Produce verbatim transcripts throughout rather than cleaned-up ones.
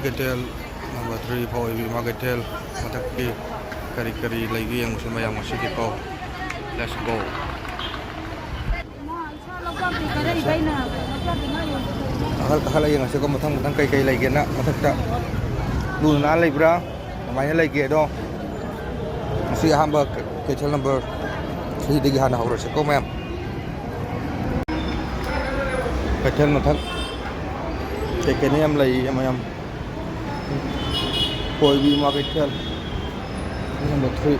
ꯀꯩꯊꯦꯜ number three ꯐꯥꯎ ꯏꯕꯤꯃ ꯀꯩꯊꯦꯜ ꯃꯊꯛꯀꯤ ꯀꯔꯤ ꯀꯔꯤ ꯂꯩꯒꯦ ꯌꯦꯡꯉꯨꯁꯤ ꯃꯌꯥꯝ ꯉꯁꯤꯗꯤꯀꯣ꯫ Let's go꯫ ꯀꯥꯈꯠ-, ꯀꯥꯈꯠꯂ ꯌꯦꯡꯉꯁꯤꯀꯣ, ꯃꯊꯪ ꯃꯊꯪ ꯀꯩ ꯀꯩ ꯂꯩꯒꯦꯅ ꯃꯊꯛꯇ꯫ ꯂꯨꯅ ꯅꯥꯟꯅ ꯂꯩꯕ꯭ꯔꯥ? ꯀꯃꯥꯏꯅ ꯂꯩꯒꯦ ꯑꯗꯣ? ꯉꯁꯤ ꯑꯍꯥꯟꯕ ꯀꯩꯊꯦꯜ ꯅꯝꯕꯔ ꯊ꯭ꯔꯤꯗꯒꯤ ꯍꯥꯟꯅ ꯍꯧꯔꯁꯤꯀꯣ ꯃꯌꯥꯝ꯫ ꯀꯩꯊꯦꯜ ꯃꯊꯛ ꯀꯩ ꯀꯩꯅꯣ ꯌꯥꯝ ꯂꯩꯌꯦ ꯃꯌꯥꯝ꯫ ꯀꯣꯏꯕꯤ ꯃꯥ ꯀꯩꯊꯦꯜ ꯅꯝꯕꯔ ꯊ꯭ꯔꯤ꯫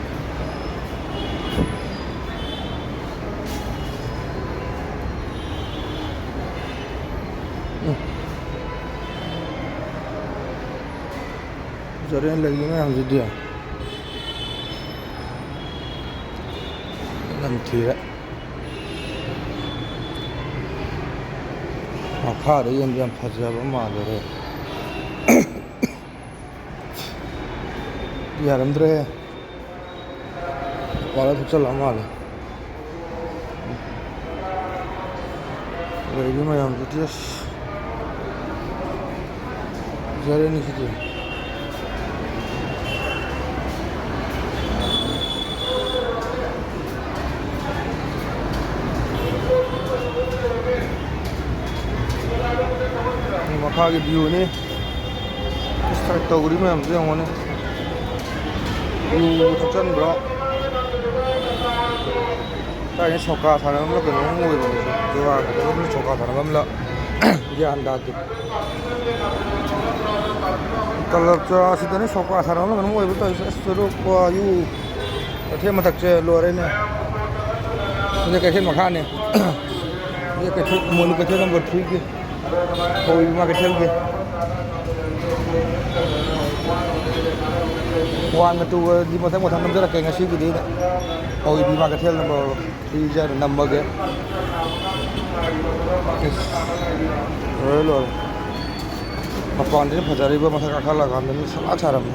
ꯎꯝ꯫ ꯐꯖꯔꯦ ꯂꯩꯔꯤ ꯃꯌꯥꯝꯁꯤꯗꯤ꯫ ꯅꯝꯊꯤꯔꯦ꯫ ꯃꯈꯥꯗ ꯌꯦꯡꯕ ꯌꯥꯝ ꯐꯖꯕ ꯃꯥꯜꯂꯦꯍꯦ꯫ ꯌꯥꯔꯝꯗ꯭ꯔꯦ꯫ ꯃꯄꯥꯟꯗ ꯊꯣꯛꯆꯜꯂꯛꯑ ꯃꯥꯜꯂꯦ꯫ ꯂꯩꯔꯤ ꯃꯌꯥꯝꯗꯨꯗꯤ ꯑꯁ꯫ ꯐꯖꯔꯦꯅꯦ ꯁꯤꯗꯤ꯫ ꯃꯈꯥꯒꯤ view ꯅꯤ꯫ ꯏꯁꯇꯥꯔꯠ ꯇꯧꯔꯤ ꯃꯌꯥꯝꯁꯦ ꯌꯦꯡꯉꯣꯅꯦ꯫ ꯌꯨ ꯊꯛꯆꯟꯕ꯭ꯔꯣ? ꯀꯥꯏꯗꯩ ꯁꯣꯀꯥ ꯁꯥꯟꯅꯐꯝꯂ ꯀꯩꯅꯣꯝ ꯑꯣꯏꯕꯅꯦ꯫ ꯖꯨꯒꯥ ꯁꯥꯟꯅꯐꯝꯂ ꯁꯣꯀꯥ ꯁꯥꯟꯅꯐꯝꯂ ꯒ꯭ꯌꯥꯟ ꯇꯥꯗꯦ꯫ ꯀꯂꯞ ꯆꯥꯁꯤꯗꯅꯤ ꯁꯣꯀꯥ ꯁꯥꯟꯅꯐꯝꯂ ꯀꯩꯅꯣꯝ ꯑꯣꯏꯕ ꯇꯧꯔꯤꯁꯦ꯫ ꯑꯁ, ꯆꯨꯔꯨꯞ, ꯀ꯭ꯋꯥ, ꯌꯨ, ꯀꯩꯊꯦꯜ ꯃꯊꯛꯁꯦ ꯂꯣꯏꯔꯦꯅꯦ꯫ ꯁꯤꯗ ꯀꯩꯊꯦꯜ ꯃꯈꯥꯅꯦ꯫ ꯁꯤꯗ ꯀꯩꯊꯦꯜ, ꯃꯣꯏꯅ ꯀꯩꯊꯦꯜ ꯅꯝꯕꯔ ꯊ꯭ꯔꯤꯒꯤ꯫ ꯍꯧꯔꯤꯕ ꯃꯥ ꯀꯩꯊꯦꯜꯒꯤ꯫ ꯋꯥꯟꯒ ꯇꯨꯒꯗꯤ ꯃꯊꯪ ꯃꯊꯪ ꯅꯝꯖꯔꯛꯀꯦ ꯉꯁꯤꯒꯤꯗꯤ꯫ ꯍꯧꯔꯤꯕ ꯃꯥ ꯀꯩꯊꯦꯜ ꯅꯝꯕꯔ ꯊ꯭ꯔꯤꯁꯦ ꯍꯥꯟꯅ ꯅꯝꯃꯒꯦ꯫ ꯏꯁ, ꯂꯣꯏꯔꯦ, ꯂꯣꯏꯔꯦ꯫ ꯃꯄꯥꯟꯗꯗꯤ ꯐꯖꯔꯤꯕ, ꯃꯊꯛ ꯀꯥꯈꯠꯂꯀꯥꯟꯗꯗꯤ ꯁꯂꯥꯛ ꯁꯥꯔꯝꯃꯦ꯫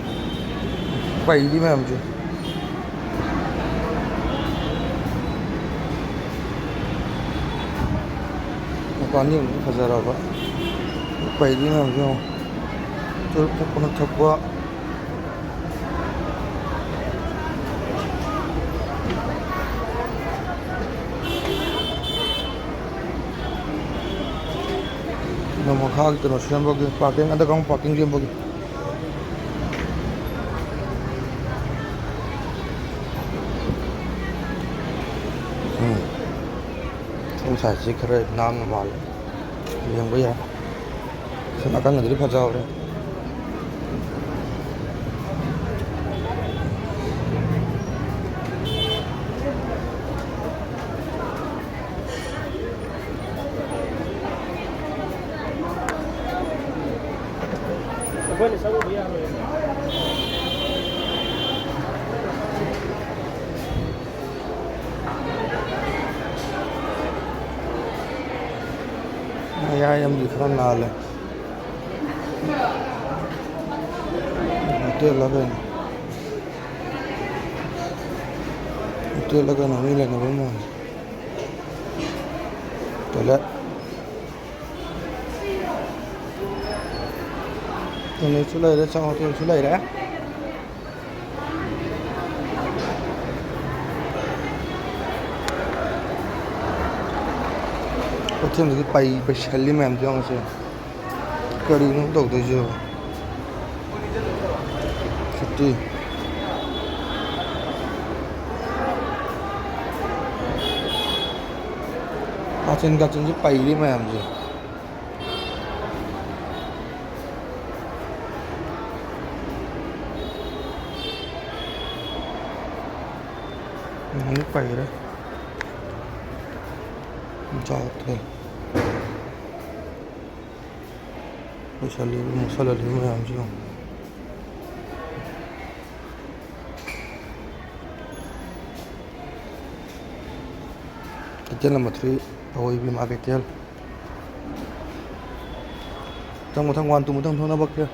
ꯄꯩꯔꯤ ꯃꯌꯥꯝꯁꯦ꯫ ꯃꯄꯥꯟꯗ ꯌꯦꯡꯕꯗꯤ ꯐꯖꯔꯕ꯫ ꯄꯩꯔꯤ ꯃꯌꯥꯝꯁꯦ ꯌꯦꯡꯉꯣ꯫ ꯆꯨꯔꯨꯞ ꯊꯛꯄꯅ ꯊꯛꯄ꯫ ꯁꯤꯅ ꯃꯈꯥꯒꯤ ꯀꯩꯅꯣ ꯁꯦꯝꯕꯒꯤ, parking, underground parking ꯁꯦꯝꯕꯒꯤ꯫ ꯎꯝ꯫ ꯁꯣꯝ side ꯁꯤ ꯈꯔ ꯅꯥꯟꯕ ꯃꯥꯜꯂꯦ꯫ ꯌꯦꯡꯕ ꯌꯥꯏ꯫ ꯁꯣꯝ ꯅꯥꯀꯟꯒꯗꯨꯗꯤ ꯐꯖꯍꯧꯔꯦ꯫ ꯑꯩꯈꯣꯏꯅ ꯆꯪꯉꯨꯕ ꯌꯥꯔꯣꯏ꯫ ꯃꯌꯥꯏ ꯑꯃꯗꯤ ꯈꯔ ꯅꯥꯜꯂꯦ꯫ ꯍꯣꯇꯦꯜꯂ ꯀꯩꯅꯣ? ꯍꯣꯇꯦꯜꯂ ꯀꯩꯅꯣ ꯃꯤ ꯂꯩꯅꯕ ꯃꯥꯜꯂꯦ꯫ Toilet꯫ Toiletꯁꯨ ꯂꯩꯔꯦ, ꯆꯥꯛ ꯍꯣꯇꯦꯜꯁꯨ ꯂꯩꯔꯦ꯫ ꯀꯩꯊꯦꯜꯗꯒꯤ ꯄꯩ-, ꯄꯩꯁꯜꯂꯤ ꯃꯌꯥꯝꯗꯣ ꯌꯦꯡꯉꯨꯁꯦ꯫ ꯀꯔꯤꯅꯣ ꯇꯧꯗꯣꯏꯁꯤꯕꯣ? ꯁꯨꯇꯤ꯫ ꯀꯥꯆꯤꯟ ꯀꯥꯆꯤꯟꯁꯤ ꯄꯩꯔꯤ ꯃꯌꯥꯝꯁꯦ꯫ ꯅꯍꯥꯟꯒꯩ ꯄꯥꯏꯒꯔꯦ꯫ ꯖꯥꯠ ꯊꯦ꯫ ꯂꯣꯏꯁꯜꯂꯤꯕ, ꯃꯨꯛꯁꯜꯍꯜꯂꯤꯕ ꯃꯌꯥꯝꯁꯤ ꯌꯦꯡꯉꯨ꯫ ꯀꯩꯊꯦꯜ number three, ꯑꯋꯣꯏ ꯏꯕꯦꯝꯃ ꯀꯩꯊꯦꯜ꯫ ꯃꯊꯪ, ꯃꯊꯪ, one, two, ꯃꯊꯪ ꯊꯣꯛꯅꯕ ꯀꯩꯊꯦꯜ꯫